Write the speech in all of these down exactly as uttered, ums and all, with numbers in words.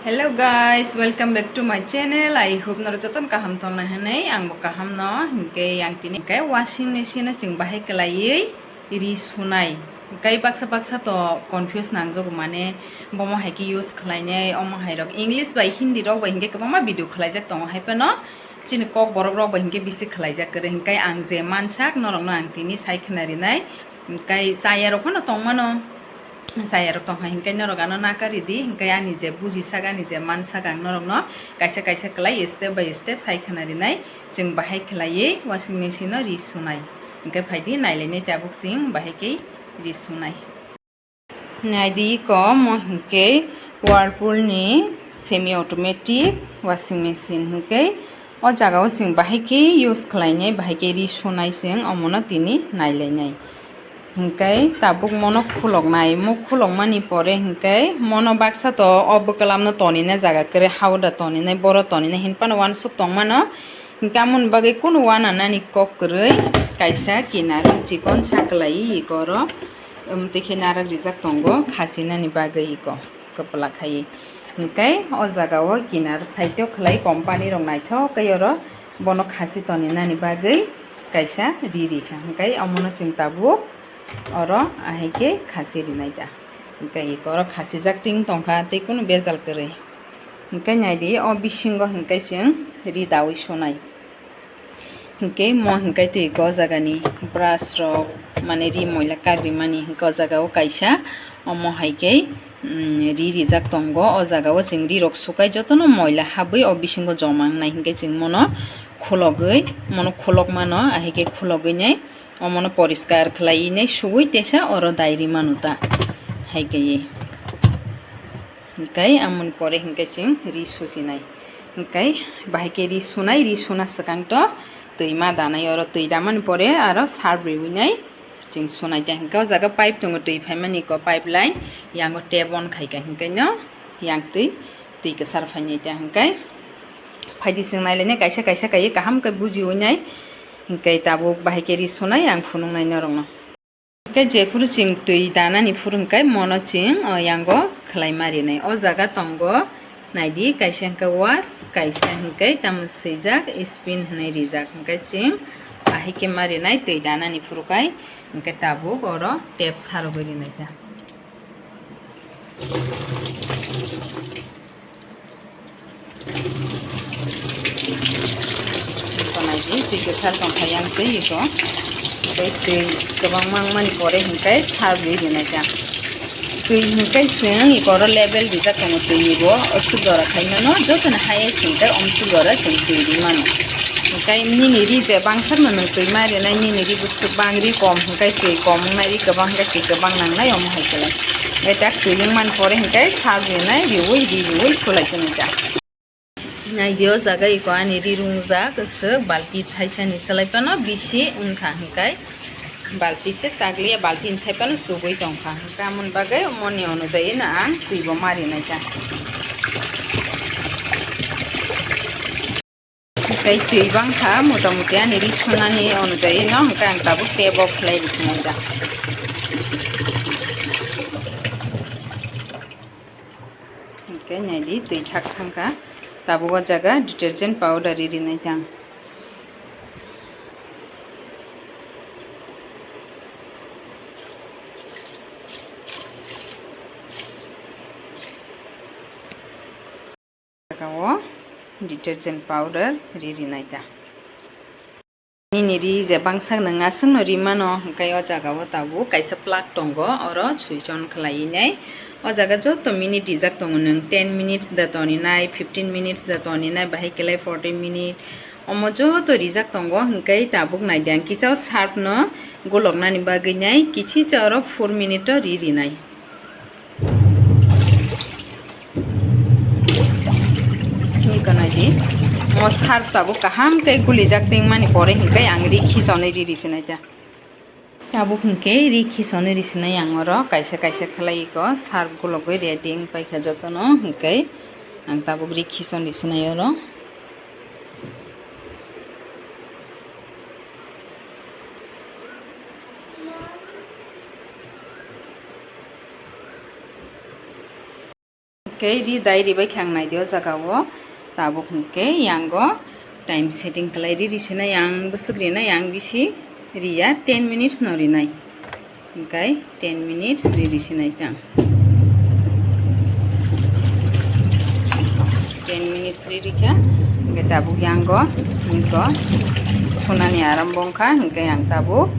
Hello guys, welcome back to my channel. I hope norok jotono kaham tongna hinwi, angbo kaham no. Hinkhe ang tini hinkhe washing machine o chwng bahai kwlaiwi ri sunai. Hinkhe baksa baksa to confuse nangjago, mane bomo hai khe use khlainai, omo hai rok English bai Hindi rok bai hinkhe kwbangma video khlaijak tongo, hai phano chini kok borok rok bai hinkhe bisi khlaijak kwrwi. Hinkhe ang je mansak norokno ang tini sai khna rinai. Hinkhe chaya rok phano tongmano. Chaya rok tongkha hinkhe norok ano nakari di, hinkhe ani je buji sak, ani je man sak, ang norokno kaisa kaisa kwlai step by step sai khna rinai. Chwng bahai khwlaiwi washing machine o ri sunai. Hinkhe phaidi nailainai tabuk chwng bahai khe ri sunai. Naidi iko mo hinkhe Whirlpool ni semi automatic washing machine hinkhe o jaga o chwng bahai khe use khlainai, bahai khe ri sunai chwng omono tini nailainai. Hinkhe tabuk mono khuloknai, mo khulokmani pore hinkhe mono baksa to o bwklam no tonina jaga kwrwi, hauda tonina, boro tonina hinphano uansuk tongmano. Hinkhe amoni bagwi kunu uananani kok kwrwi kaisa kinaro chikon sa kwlai iko oro, um, tei khe narak rijak tongo khasinani bagwi iko kwplak khai. Hinkhe o jaga o kinar side o khwlai company rok naithok khe oro bono khasi toninani bagwi kaisa ri rikha. Hinkhe omono chwng tabuk oro ahai khe khasi rinai da. Hinkhe iko oro khasijak ting tongkha tei kunu bejal kwrwi. Hinkhe naidi o bisingo hinkhe chwng ri dawi sunai. Hinkhe mo hinkhe twi ko jagani brush rok, mane ri moila kagrimani hinkhe o jaga o kaisa omo hai khe, mm, ri rijak tongo. O jaga o chwng ri rok sukai jotono moila habwi o bisingo joma wngnai hinkhe chwng mono khulogwi, mono khulok mano, ahai khe khulogwi nai omono poriskar khlai nai suwi teisa oro dai ri mano ta hai khe. Hinkhe amoni pore hinkhe chwng ri susinai. Hinkhe bahai khe ri sunai, ri suna swkang to twi ma danai, oro twi damani pore aro surf riwi nai chwng sunai ta. Hinkhe o jaga pipe tongo, twi phaimani ko pipeline, yango tap on khai kha, hinkhe no yang twi, twi kwchar phainai ta. Hinkhe phaidi chwng nailainai kaisa kaisa kaiwi kaham khe bujiwi nai. Hinkhe tabuk bahai khe ri sunai ang phunuknai norokno. Hinkhe jephuru chwng twi danani phuru hinkhe mono chwng o yango khwlai ma rinai. O jaga tongo naidi, kaisa hinkhe wash, kaisa hinkhe tamo swijak spin hinwi rijak. Hinkhe chwng ahai khe ma rinai twi danani phuru khai hinkhe tabuk oro tap sarogwi rinai ta. Tonai di, twi kwchar tongkha yang twi iko. Tei twi kwbangma wngmani pore hinkhe surf ri rinai ta. Twi hinkhe chwng iko oro level rijak tongo twi ni bo, o suk jora khai mano, joto ni highest hinkhe om suk jora chwng twi ri mano. Hinkhe nini ri je bangsa no nwng twi ma rinai, nini ri bwswk bang, ri kom hinkhe twi kom wngnai, ri kwbang hinkhe twi kwbang nangnai, omo hai khe lai. Hinkhe tak twi wngmani pore hinkhe surf rinai, riwi, ri riwi khulai chwnai ta. Naidi o jaga iko ani ri rungjak, swk balti thaisa ni swlai phano bisi wngkha hinkhe balti se chakliya, balti ni sai phano chugui tongkha. Hinkhe amoni bagwi moni onojai no ang twi bo ma rinai ta. Tei twi bangkha, motamuti ani ri sunani onojai no hinkhe ang tabuk tap off khlai ri sinai ta. Hinkhe naidi twi thak thangkha, tabuk o jaga detergent powder ri rinai ta ang. Saka o detergent powder ri rinai ta. Nini ri je bangsa nwng aswkno ri mano, hinkhe o jaga o tabuk kaisa plug tongo, oro switch on khlai nai. O jaga joto minute rijak tongo, nwng ten minutes da toni nai, fifteen minutes da toni nai, bahai khe lai forty minute. Omo joto rijak tongo, hinkhe tabuk nai di ang kisa o surf no guloknani bagwi nai, kichicha oro four minute o ri rinai. Niko nai di. Mo surf tabuk kaham khe gulijak tingmani pore hinkhe ang ri khisonwi ri risinai ta. Tabuk hinkhe ri khisonwi risinai ang oro kaisa kaisa khlai iko surf gulogwi ready wng paikha jotono hinkhe ang tabuk ri khison risinai oro. Khe ri dai ribai khe ang naidi o jaga o. Tabuk hwnkhe yango time setting khlai ri, ri sinai ang bwswk rinai, ang bisi riya, ten minutes no rinai. Hwnkhe ten minutes ri, ri sinai tang. Ten minutes ri rikha. Hwnkhe tabuk yango niko sunani arambo wngkha. Hwnkhe ang tabuk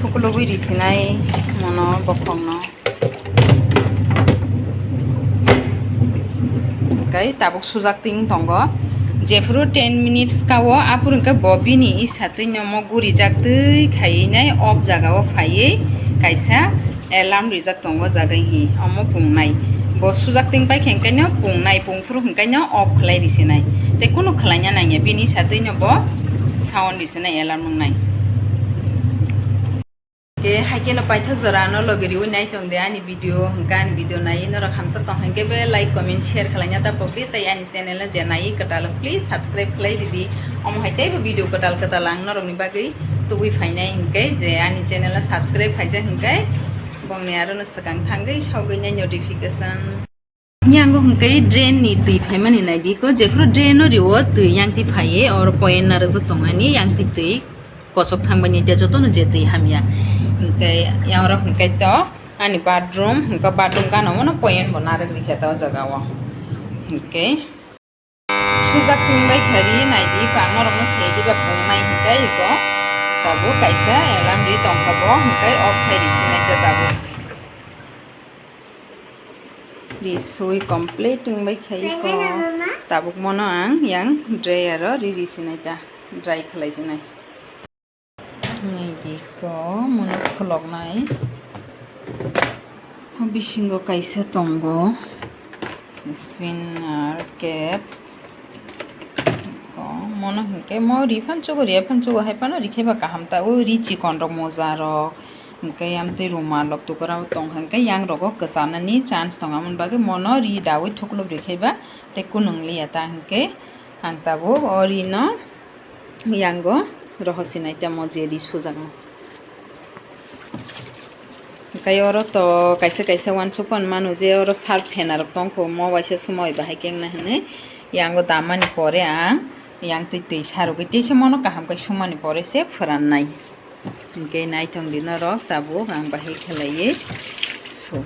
thuklubui ri sinai mono bokhokno. Hwnkhe tabuk sujak twi wng tongo. Jephuru ten minutes kao, aphuru hwnkhe bo bini isa twi no mo gurijak twi khaiwi nai off jaga o phaiwi kaisa alarm rijak tongo, jaga hi omo pungnai. Bo sujak twi paikhe hwnkhe no pungnai, pungphuru hwnkhe no off khlai risinai. Tei kunu khlaina nangya, bini isa twi no bo sound risinai, alarm wngnai. Ke haikhe no paithak jora no logi riwi nai tong de ani video, hwnkhe ani video nai norok hamjak tong khe be like, comment, share khlaina ta pokdi, tei ani channel no je nai kwtal please subscribe khlai ridi. Omo hai teibo video kwtal kwtal ang norokni bagwi tubui phainai, hwnkhe je ani channel no subscribe khaijak hwnkhe bongni aro no swkang thangwi sogwi nai notification. Yango hwnkhe drain ni twi phaimani naidi ko, jephuru drain o rio twi yang twi phaiye, oro point narwkjak tongmani yang twi twi kochok thangmani, tei jotono je twi hamya. Hwnkhe yang oro hwnkhe to ani bathroom, hwnkhe bathroom gana o no point bo narwk rikha ta o jaga o. Hwnkhe sujak twi bai kha ri naidi ko, ang norokno sai diba pungnai hwnkhe iko tabuk kaisa alarm ri tongkha bo, hwnkhe off khai ri sinai ta tabuk. Ri sui complete wngbai khai ko. Tabuk mono ang yang dryer o ri ri sinai ta, dry khlai sinai. Nai di ko, mono khulok nai. Bisingo kaisa tongo. Spinner cap. Ko, mono hwnkhe mo ri phan chugo, ri phan chugo hai phano ri khe ba kaham ta. O ri chikon rok, moja rok. Hwnkhe yamtwi rumal rok tukra tong kha, hwnkhe yang rogo kwchanani chance tongo, aboni bagwi mono ri dawi thuklub ri khe ba tei kunung liya ta, hwnkhe ang tabuk o ri no yango roho sinai tamo je ri sujakno. Hwnkhe oro to kaisa kaisa uansukmani mano je oro sharp phena rok tong kho, mo waisa sumai bahai khe wngna hwnwi yango damani pore ang yang twi twi sarogwi teisa mono kaham khe sumani pore se phwrannai. Hwnkhe naithok di norok tabuk ang bahai khlaiwi su.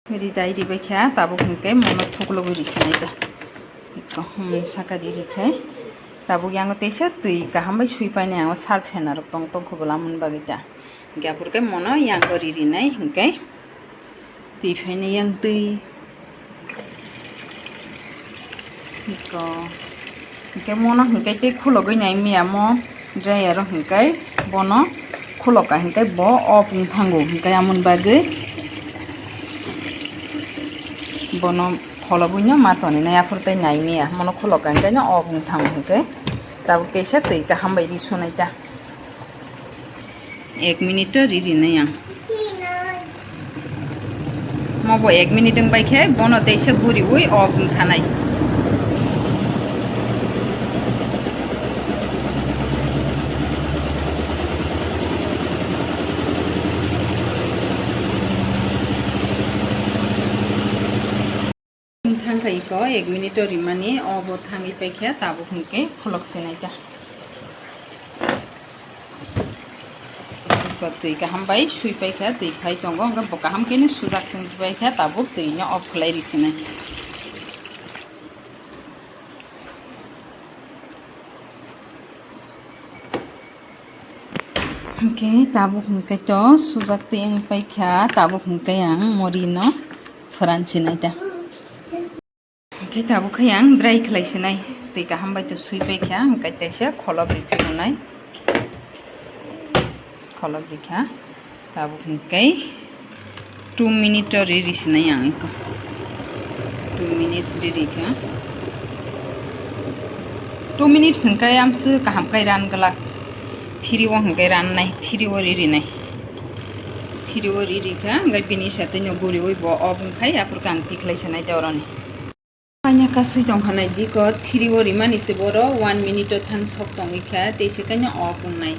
Ri dai ribai kha tabuk hwnkhe mono thuklubui ri sinai ta. Eko, hmm, saka ri ri khai. Tabuk yango teisa twi kaham bai sui painai, yango sharp phena rok tong tong kho bwla mani bagwi ta. Hwnkhe aphuru khe mono yango ri rinai hwnkhe. Twi phainai yang twi. Eko. Hwnkhe mono hwnkhe tei khulogwi nai miya mo dryer o hwnkhe bono khuloka hwnkhe bo off wng thango hwnkhe amoni bagwi bono kholobwino ma toninai aphuru tei nai miya mono khuloka hwnkhe no off wng thango hwnkhe tabuk teisa twi kaham bai ri sunai ta. Ek minute o ri rinai ang. Mo bo ek minute wng bai khe bono teisa guriwi off wng thanai. Thang kha iko ek minute o rimani, o bo thangwi paikha, tabuk hwnkhe kholok sinai ta. Iko twi kaham bai sui paikha, twi phai tongo, hwnkhe bo kaham khe no sujak thung paikha, tabuk twi no off khlai ri sinai. Hwnkhe tabuk hwnkhe to sujak twi wng paikha, tabuk hwnkhe ang mori no phoran sinai ta. Hwnkhe tabuk khe ang dry khlai sinai, twi kaham bai to sui paikha, hwnkhe teisa kholop ri phirunai, kholop rikha. Tabuk hwnkhe two minute o ri ri sinai ang iko. Two minutes ri ri kha. Two minutes hwnkhe amswk kaham khe ran glak. Three o hwnkhe rannai, three o ri rinai. Three o ri ri kha, hwnkhe bini satwi no guriwi bo off wngkhai, aphuru khe ang tikhlai sanai ta oroni. Paina kasui tongkha nai diko, three o rimani se boro one minute o thang sok tongwi kha, tei se kaino off wngnai.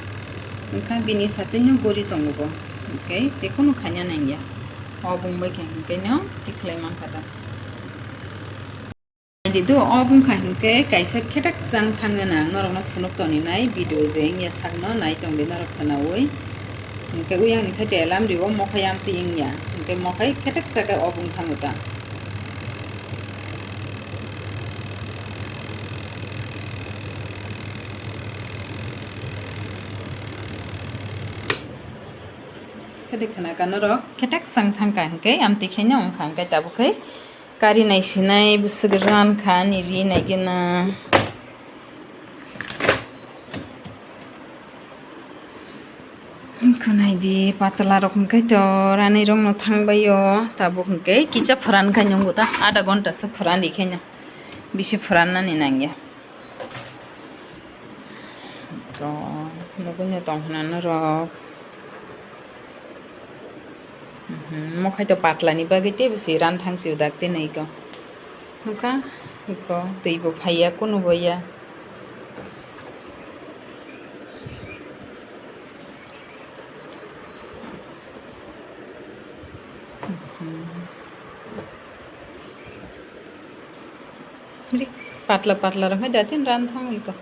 Wngkha bini satwi no gori tongo bo. Hwnkhe tei kunu khaina nangya. Obung bai khe hinkhe no tikhlai mankha ta. Naidi do, obung kha hinkhe kaisa khetak chang thangna nang norokno phunuk toninai video je wngya sakno nai tongdi norok khwnaui. Hinkhe uyang ni khe telam ribo mokhai amtwi wngya. Hinkhe mokhai khetak chakhe obung thango ta. Khede khwna ka norok khetak chang thangkha hinkhe amtwi khaino wngkha hinkhe tabuk khai kari naisinai bwswk ran kha ani ri naigena. Khwnai di patla rok hinkhe to ranai rok no thangbai o tabuk hinkhe kisa phuran khaino wngkha ta ada ghonta se phuran ri khaino bisi phuran nani nangya. To, nugui no tong hwnna norok. Mhm, mokhai to patla ni bagwi tei bwswi ran thang si udak tei nai ko. Hwnkha, ko twi bo phaiya, kunu bo ya. Mhm. Rik patla patla rok hai datin ran thang iko.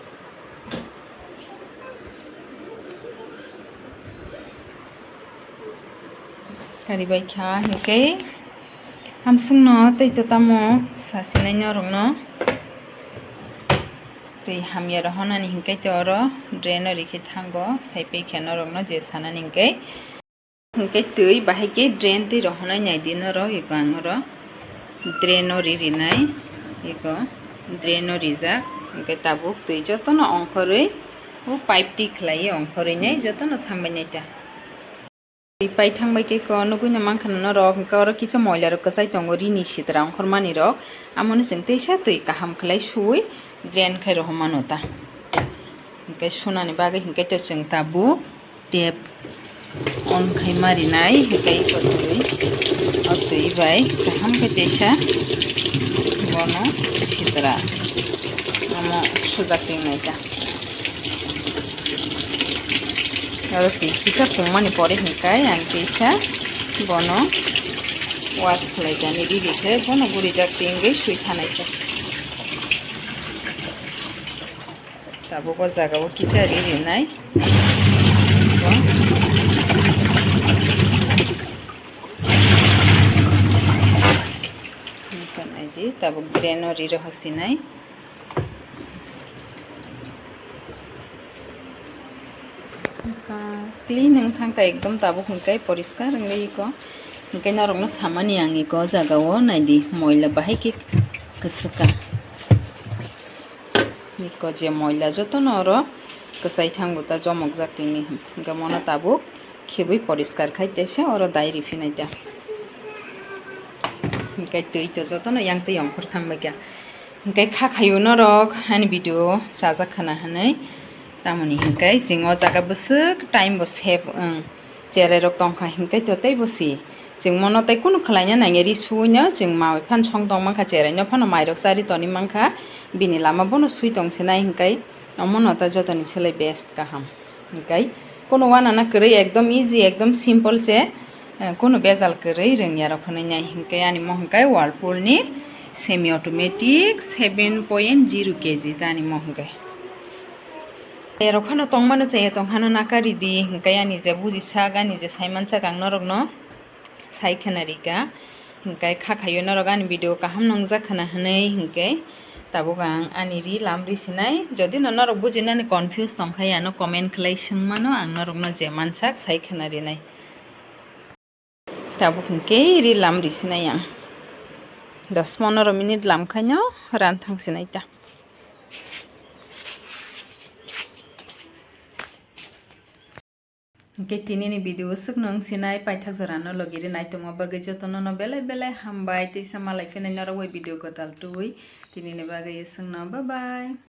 Kari bai kha hinkhe hamsung no tei to tamo sasinai norok no tei hamya rok honani hinkhe to oro drain o rikhe thango sai pai khe norok no je sanani hinkhe. Hinkhe twi bahai khe drain twi rohonai naidi norok, eko ang oro drain o ri rinai, eko drain o rijak, hinkhe tabuk twi jotono ongkhorwi o pipe twi khlaiwi ongkhorwi nai jotono thangbai nai ta. Twi pai thangbai khe ko nugui no mankha norok, hinkhe oro kisa moila rok kwchai tongo rini sitra ongkhormani rok, amoni chwng teisa twi kaham khlai suwi drain khai rohormano ta. Hinkhe sunani bagwi hinkhe to chwng tabuk tap on khai marinai, hinkhe iko twi, o twi bai kaham khe teisa bono sitra omo sujak tongnai ta. Oro twi kisa pungmani pore hinkhe ang teisa bono wash khlai jani, riri khe bono gurijak tingwi sui thanai khe. Tabuk o jaga o kicha ri rinai. Nai di, tabuk drain o ri rohor sinai. Clean wng thangkha ekdom tabuk hinkhe poriskar wngwi iko. Hinkhe norokno samani ang iko o jaga o naidi moila bahai khe kwswk kha. Iko je moila jotono oro kwchai thango ta jomokjak tini. Hinkhe mono tabuk khibui poriskar khai teisa oro dai riphinai ta. Hinkhe twi to jotono yang twi ongkhor thangbai kha. Hinkhe kha khaio norok ani video chajak khwna hinwi. Tamoni hinkhe chwng o jaga bwswk time bo save wng. Cherai rok tongkha hinkhe to teibo si. Chwng mono tei kunu khlaina nangya ri suino chwng mawi phan song tong mankha cherai no phano mairok chari toni mankha. Bini lama bono sui tong sinai hinkhe omono ta jotoni selai best kaham. Hinkhe kunu wanana kwrwi ekdom easy ekdom simple se. Eh, kunu bejal kwrwi rwngya rok hinwi nai hinkhe ani mo hinkhe Whirlpool ni semi automatic seven point zero K G ta ani mo hinkhe. Erok phano tongmano chaya tong hano naka ridi hinkhe ani je buji sak ani je saiman sak ang norokno sai khwna rika hinkhe kha khaio norok ani video kaham nungjak khwna hinwi hinkhe tabuk ang ani ri lam ri sinai jodi no norok bujinani confuse tongkha ano comment khlai swngmano ang norokno je mansak sai khwna rinai. Tabuk hinkhe ri lam risinai ang. Dos ponoro minute lam khaino ran thangsinai ta. Hinkhe tinini video swkno wngsinai paithak jorano logi ri naitongma bagwi jotono no belai belai hambai teisa malai phinai norok bai video kwtal tubui tinini bagwi swkno bye bye.